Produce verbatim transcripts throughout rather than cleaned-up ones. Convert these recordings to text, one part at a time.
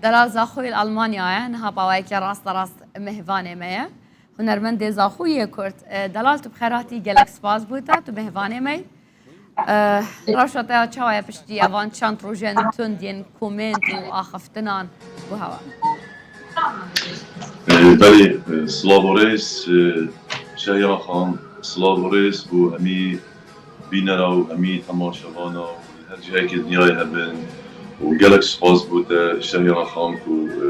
Delal Zaxoyê li Almanyayê niha bi awayekî rasterast mêvanê me ye. Hunermendê Zaxoyê Kurd. E, Delal, tu bi xêr hatî, gelek spas bo te, tu mêvanê me yî. E, rewşa te ya çawa ye piştî evan çend rojên tund yên komênt û axiftinan bo hewa? E, belê, e, silav û rêz, e, Şehya Xan, silav û rêz bo hemî bînera û hemî temaşevana û li her cihekî dinyayê hebin û gelek spas bo te Şehya Xan ku, e,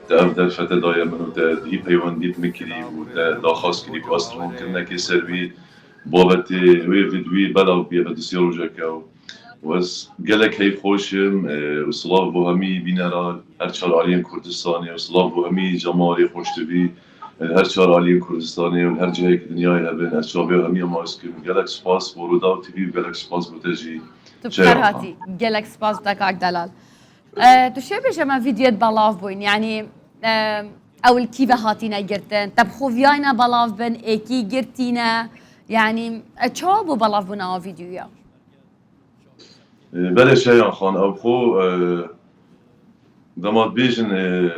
te ev derfete daye min û te hî peywendî bi min kirî û te daxwaz kirî ku ez tirhomkirinekê ser wî babetê wê vîdyoyê belav bî, ev du sê rojeke û û ez gelek heyvxweş im, e, û silav bo hemî bînera her çar aliyên Kurdistanê û silav bo hemî cemarê xweştivî, e, her çar aliyên Kurdistanê û her cihekî dinyayê hebin. Ez çavê hemî emayiz kim. Gelek spas bo Rûdaw T V û gelek spas bo te jî. Tu bi xêr hatî. Gelek spas bo te kak Delal. E, tu şê bêje me vîdyoyê belav bûyn. Yanî, e, ew li kî ve hatîne girtin? Te bi xwe viyayne belav bin, êkî girtîne? Yanî, e, çawa bû belavbûna ew vîdyoya? E, belê Şehya Xan, ew xwe, e, dema dibêjin, e,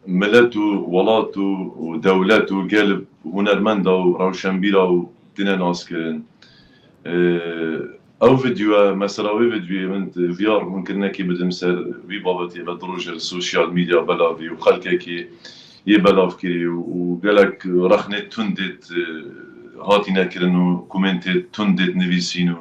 milet û welat û, û dewlet û gel hunermenda û rewşenbîra û tine naskirin. E, ew vîdyoya, mesela wê vîdyoyê min viya ronkirinekê bidim ser vî babetê, me du roj li sosyal medya belavî û xelkekê yê belav kirî û, û gelek rexnê tundêt, e, hatîne kirin û komêntê tundêt nivîsîn û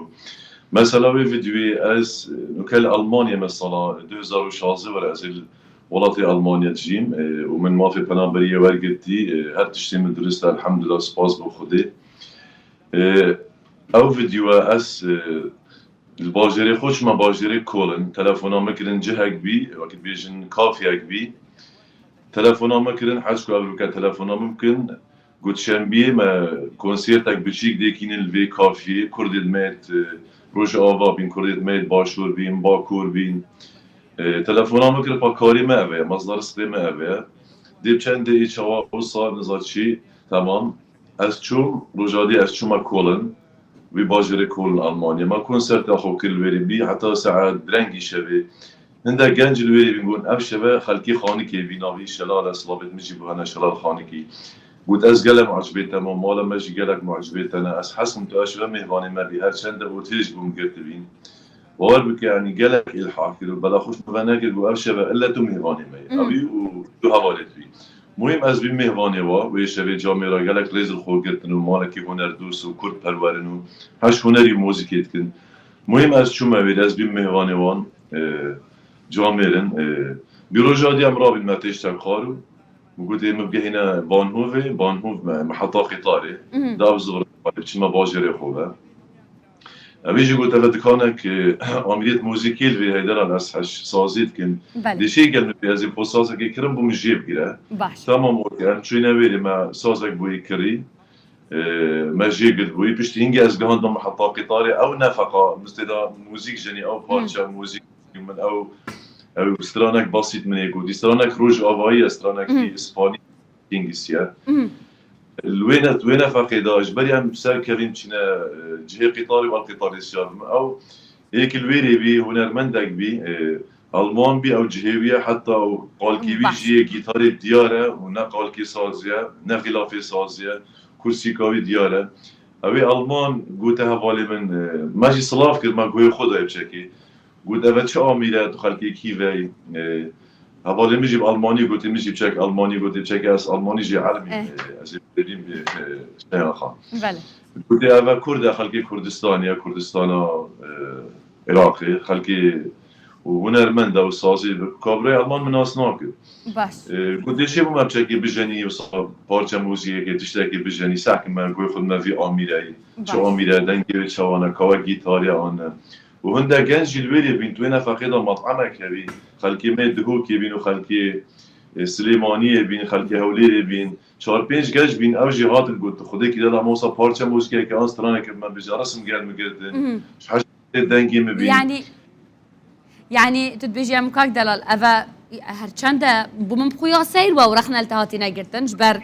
mesela wê vîdyoyê ez, e, nuke li Almanya mesela du hezar û şazdeh were ez ê li welatê Almanya dijîm, e, û min mafê penaberiyê wergirtî, e, her tiştê min dirust e, elhemdulillah, spas bo Xwedê. E, ew vîdyoya ez, e, Li bajêrê xwe çûme bajêrê Kolin, telefona min kirin cihek bî, wekî dibêjin kafiyek bî. Telefona min kirin, hez ku ev bike telefona min bikin. Got, şembiyê me konsertek biçîk dê kînin li vê kafiyê, Kurdê li me yê, e, Rojava bîn, Kurdê li me yê Başûr bîn, Bakur bîn. E, telefona min kir, pa karê me ev e, mazda rizqê me ev e. Dê bi çendê ê çawa wisa niza çi, temam. Ez çûm, roja dî ez çûme Kolin, vî bajêrê Kolin Almanya. Me konserta xwe kir li wêrê bî heta saet direngî şevê. Hindek genc li wêrê bîn, got, ev şeve xelkê Xanikê bî, navî Şelal e, silavêt min jî bo hene Şelal Xanikî. Got, ez gelek mucibê te me, mala me jî gelek mucibê te ne. Ez hez kim tu ev şeve mêvanê me bî, her çend de otêl ji bo min girtibîn. Bawer bike, yanî gelek îlha kir û bela xwe ji min venekir, got, ev şeve ille tu mêvanê me yî. Ew û du hevalê tu yî. Muhîm ez bîm mêvanê wa, wê şevê camêra gelek rêz li xwe girtin û malekî hunerdost û kurdperwer in û heş hunerî û muzîkê dikin. Muhîm ez çûme wêrê, ez bîm mêvanê wan, e, camêr in. E, bî roja dî em rabîn me têşte xwar û Min got, ê min bigehîne Bahnhofê, Bahnhof me, meheta qîtarê. Mhm. Da ev zivir biçime bajêrê xwe ve. Evî jî got, eve dikanek, e, amîriyet muzîkî li vê Heyder Al Esheş sazî dikin. Belê. Dê şê gel min pê, ez ê xwe sazekê kirim, bo min jê bigire. Baş. Tamam, okey. Em çûyne wêrê, me sazek bo yê kirî. E, me jê girt bo yê. Piştî hingê ez gihandime meheta qîtarê. Ew nefeqa, min stêda muzîk jenî, ew parça muzîk min ew, ew stranek basît min ê got. Stranek rojavayî ye, stranekî Hı. Îspanî, Kingis ye. Hı. Li wê ne, wê nefeqê de ji ber em ser kevîn çîne, e, cihê qîtarê û ev qîtarê şiyar min. Ew êk li wêrê bî, hunermendek bî, e, Alman bî, ew cihê wî ye, heta ew qalkî wî Baş. Jî yê gîtarê diyar e û ne qalkê sazî ye, ne xîlafê sazî ye, kursîka wî diyar e. Ew ê Alman gote hevalê min, e, me jî silav kir, me guhê xwe dayê biçekê. Got, eve çi amîr e, tu xelkê kî ve yî? E, hevalê min jî bi almanî gotê, min jî biçek almanî gotê, biçekê ez almanî jî elmî, Eh. E, ez ê bêrîm, e, e, Şehra Xan. Belê. Gotê, eve kurd e, xelkê Kurdistanê ye, Kurdistana, e, Iraqê, xelkê û hunermend e û sazî bi kabloyê alman min nas nakir. Baş. E, gotê, şê bo me biçekê bijenî, wisa parça muzîkekê, tiştekê bijenî, sehkim me, guhê xwe me vî amîre yî. Çi Baş. Amîre, dengê wê çawa ne, kawe gîtarê an ne. Û hindek genc jî li wêrê bîn, tu wê nefeqê de mat'emek hebî, xelkê me Duhokê bîn û xelkê, e, Silêmaniyê bîn, xelkê Hewlêrê bîn, çar pênc genc bîn, ew jî hatin got, Xwedê kî de la me wisa parça muzîkeke an straneke bi me bije, resim gel min girtin. Mhm. Ji heştê dengê min bîn. Yanî, yanî tu dibêjî em kak Delal, eve her çend e bo min bi xuya seyr we û rexne li te hatîne girtin, ji ber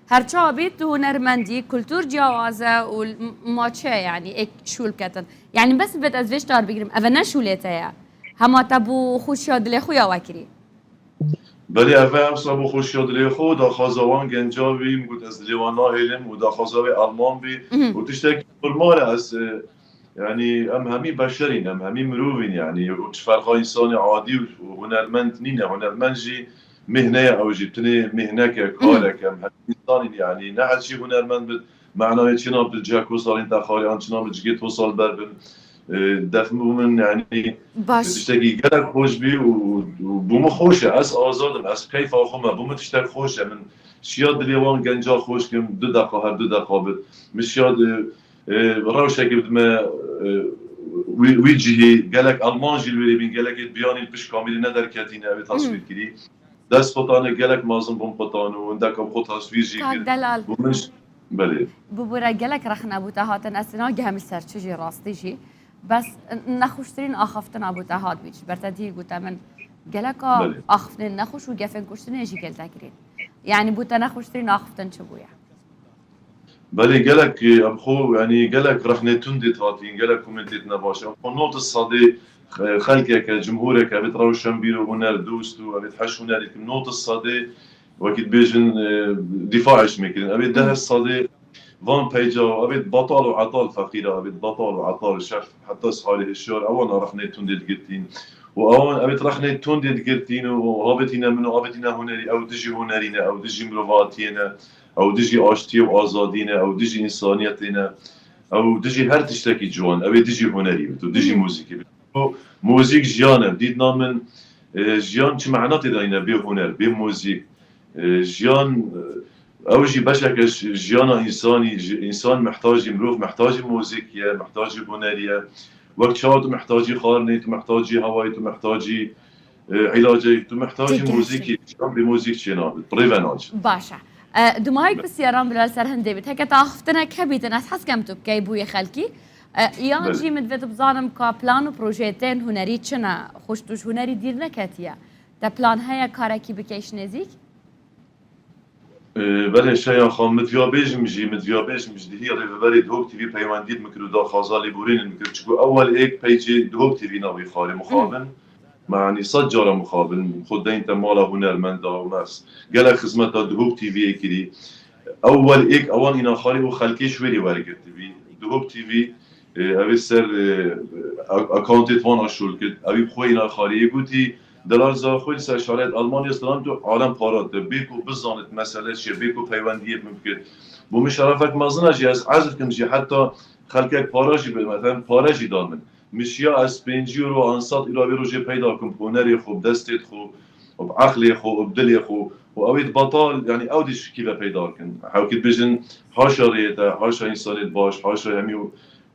Her çawa bî tu hunermendî, kultur ciyawaz e û l-, ma çi ye, yanî êk şûl ketin. Yanî bes bibêt ez vê ji te re bigrim, eve ne şûlê te ye. Hema te bo xweşiya dilê xwe ya we kirî. Belê, ev e, ev sabo xweşiya dilê xwe û daxwaza wan genca bî, min got ez dilê wan nahêlim û daxwaza wê Alman bî Mhm. û tiştekî normal e, ez, e, yanî em hemî beşer in, em hemî mirov in, yanî û çi ferqa însanê adî û, û hunermend nîne, hunermend jî mihne ye, ew jî tinê mihnek e, karek e, em hemî însan in, yanî ne her çî hunermend bit, manayê çi na bil cihek wisa rîn te xalê an çi na bil cigê to sal ber bin. E, def bû min, yanî Baş. tiştekî gelek xweş bî û, û bû min xweş e. Ez azad im, ez keyfa xwe me, bû min tiştek xweş e. Min şiya dilê wan genca xweş kim, du deqa, her du deqa bit. Min şiya di, e, rewşekê bidime, e, wî, wî cihî, gelek Alman jî li wêrê bîn, gelekê biyanî li pişt kamîrê ne derketîne, ew ê taswîr Mhm. kirî. Dest qutane gelek mezin bûn qutan û hindek em xwe taswîr jî Kak kir. Delal. Bû min ş-, belê. Bibûre gelek rexne bû te hatin, ez nagehim ser çi jî rastî jî. Bes nexweştirîn axaftina bû te hat bî. Ji ber te dî gote min geleka Belê. axaftinên nexweş û gefên kuştinê jî gel te kirîn. Yanî bû te nexweştirîn axaftin çi bûye? Belê gelek, e, em xwe, yanî gelek rexnê tundê hatîn, gelek komêntê nebaş. Em xwe nod sedê, e, xelkeke, cumhureke, evêt rewşenbîr û huner dost û evêt heş hunerî kim nod sedê, wekî dibêjin, e, dîfa eşmê kirin. Evêt deh sedê van peyca, evêt batal û etal feqîra, evêt batal û etal şer, heta salê hişyar, ewan rexnê tundê digirtîn. Û ewan, evêt rexnê tundê digirtîn û havêtîne min û havêtîne hunerî, ew dijî hunerî ne, ew dijî mirovatiyê ne. Ew dijî aştiyê û azadiyê ne, ew dijî însaniyetê ne, ew dijî her tiştekî ciwan, ew ê dijî hunerî bit û dijî Hmm. muzîkê bit. Û muzîk jiyan e. Dîtina min, e, jiyan çi mehna tê de nîne bê huner, bê muzîk. E, jiyan, e, ew jî beşeke ji-, jiyana însanî, ji-, însan mihtacî, mirov mihtacî muzîk ye, mihtacî hunerî ye. Wek çawa tu mihtacî xwarinê, tu mihtacî hewayê, tu mihtacî e, îlacê, tu mihtacî Tê muzîkî, çikan bê muzîk çênabit, bi rê ve naçin. Baş e. E, dumahî Be- pirsîyaran bila li ser hindê bit. Heke te axiftinek hebîtin, ez hez kem tu bikey bûyê xelkî. E, yan Belê. jî min divê tu bizanim ka plan û projeyê tên hunerî çi ne? Xweş tu ji hunerî dîr neketiye. Te plan heye karekî bikey ji nêzîk? E, belê Şeyan Xan, min diya bêjim jî, min diya bêjim jî, dihî rêveberê Duhok T V peywendî min kir û daxwaza lêborînê min kir. Çiku ewel êk peycê Duhok T V navî xwarê mixabin. Me, yanî sed cara mixabin, xwe deyn te mala hunermenda û me gelek xizmeta Duhok T V'yê kirî. Ewel êk ewan îna xwarê û xelkê ji wêrê wergirtibî. Duhok T V, e, ev ê ser, e, a-, accountê wan aşûl kir. Ew ê bi xwe îna xwarê yê gotî, Delal Zaxoyî li ser şareyet Almanya stranî û alem para te. Bê ku bizanit mesele çi ye, bê ku peywendiyê min bikir. Bû min şerefek mezin e jî, ez ezf kim jî, heta xelkek para jî bi, mesela pare jî da min. Min şiya ez pêncî euro an sed euro vê rojê peyda kim, bi hunerê xwe, bi destê xwe, û bi eqlê xwe, û bi dilê xwe. Û ew ê di betal, yanî ew dî şikî ve peyda kin. Hewkî dibêjin, haşa rêyê te, haşa însanê baş, haşa hemî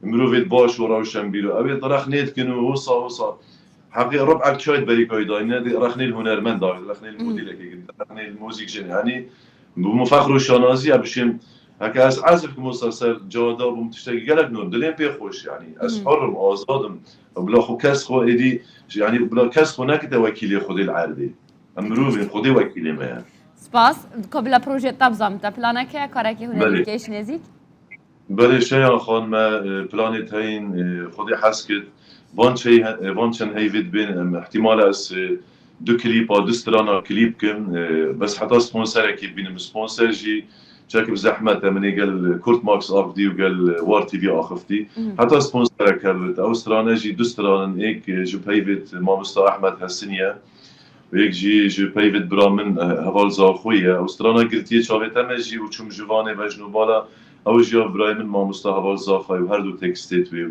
mirovê baş û rewşenbîr û ew ê rexnê dikin û wisa wisa. Heqî ribek çay berî kayî dayîne, dê rexnê li hunermend dayî, rexnê li Hmm. modîlekê girin, rexnê li muzîk jin. Yanî bi min fexr û şanazî ye bişêm, heke ez ezf kim wisa ser cada bûm tiştekî gelek nû, dilê pê xweş, yanî ez Hmm. hur im, azad im. Bila xwe kes xwe êdî, yanî bila kes xwe nekite wekîlê Xwedê li erdê. Em mirov in, Xwedê wekîlê me ye. Spas. Ka bila projeyê te bizanîm, te planek heye karekî hunerî Belê. bikey ji nêzîk? Belê Şeyan Xan, me, e, planê te heyîn, e, Xwedê hez kit. Van çey he-, e, van çend heyvê dibên, em, ihtimal e ez, e, du klîpa, du strana klîp kim, e, bes heta sponserekî bînim. Sponser jî çekî bi zehmet e, min ê gel Kurt Max axivtî û gel War T V axivtî. Mhm. Heta sponserek hebit. Ew strane jî du stranin, êk, e, ji peyvêt Mamosta Ehmed Hesinî ye. Yek jî ji peyvêt bira min, e, Heval Zaxoyî ye. Ew strana girtiye çavê te me jî û çûm ji Vanê ve ji Nobala. Ew jî ya birayê min mamosta Heval Zaxoyî û her du tekstê tu yê.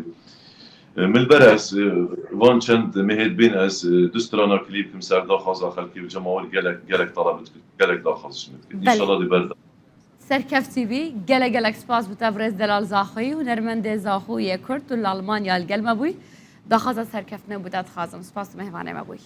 E, min li ber ez, e, van çend mehê dibên ez, e, du strana klîp kim ser daxwaza xelkê û cemawîr gelek, gelek talebit kir, gelek daxwaz ji min dikir. Belê. Înşallah dê berda. Serkeft T V, gelek gelek spas bi te birêz Delal Zaxoyî, hunermendê Zaxoyê Kurd û li Almanya li gel me bûyî. Daxwaza serkeftinê bû te dixwazim. Spas tu mêvanê me bûyî.